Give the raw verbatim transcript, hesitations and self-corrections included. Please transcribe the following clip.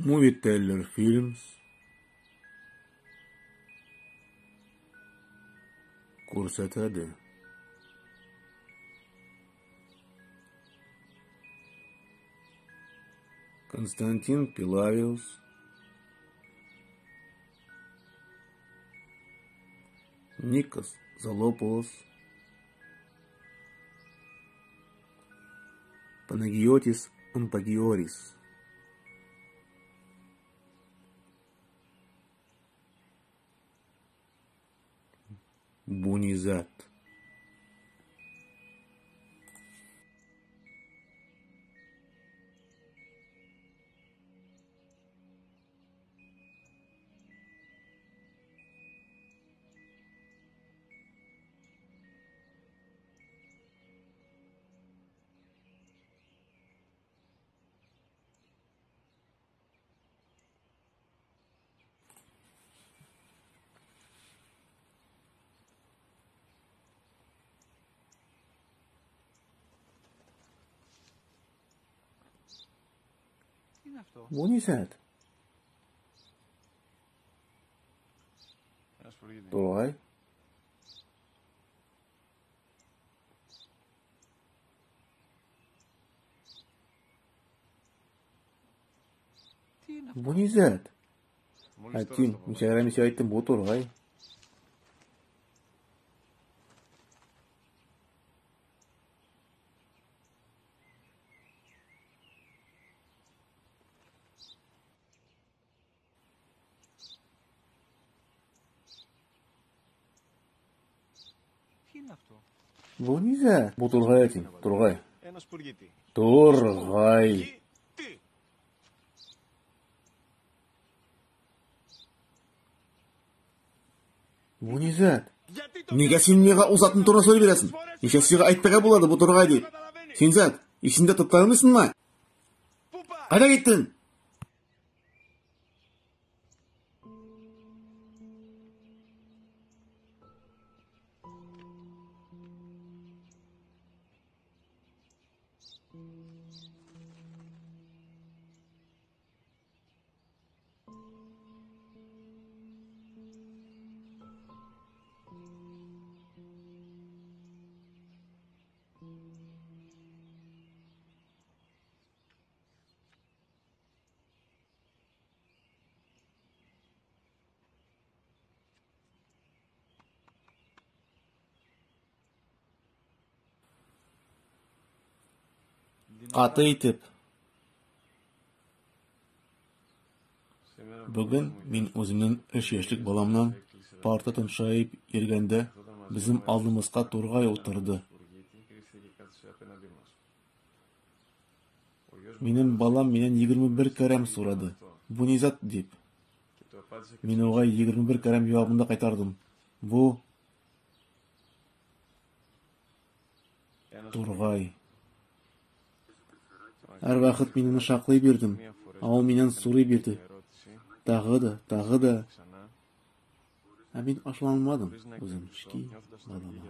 Муви Теллер Фильмс коьрсетеди. Константин Пилавиус, Никос Залопулос, Панагиотис Ампагиорис. Бу не зат? Бу не зат? Тургай. Бу не зат? Айтайым, мен сага рамисе айттым, бу тургай. Бу не зат? Бу тургай, айтайым, тургай. Тургай. Бу не зат? Неге сен мага ол заттынъ турына соьйлей бересинъ? Неше сага айтпага болады бу тургай деп? Сен зат, эсинъде тутпаганмысынъ ма? Кайда кеттинъ? Каты этип. Буьгуьн мен оьзимнинъ уьш яслык баламнан парта тыншайып йиргенде, бизим алдымызга тургай олтырды. Меним балам меннен йигирма бир кере сорады, «Бу не зат?» деп. Мен ога йигирма бир кере явабын да кайтардым. Бу тургай. Аьр вакыт мен оны куаклай бердим, а ол меннен сорай берди. Тагы да, тагы да. А мен ашувланмадым оьзим кишкей балама.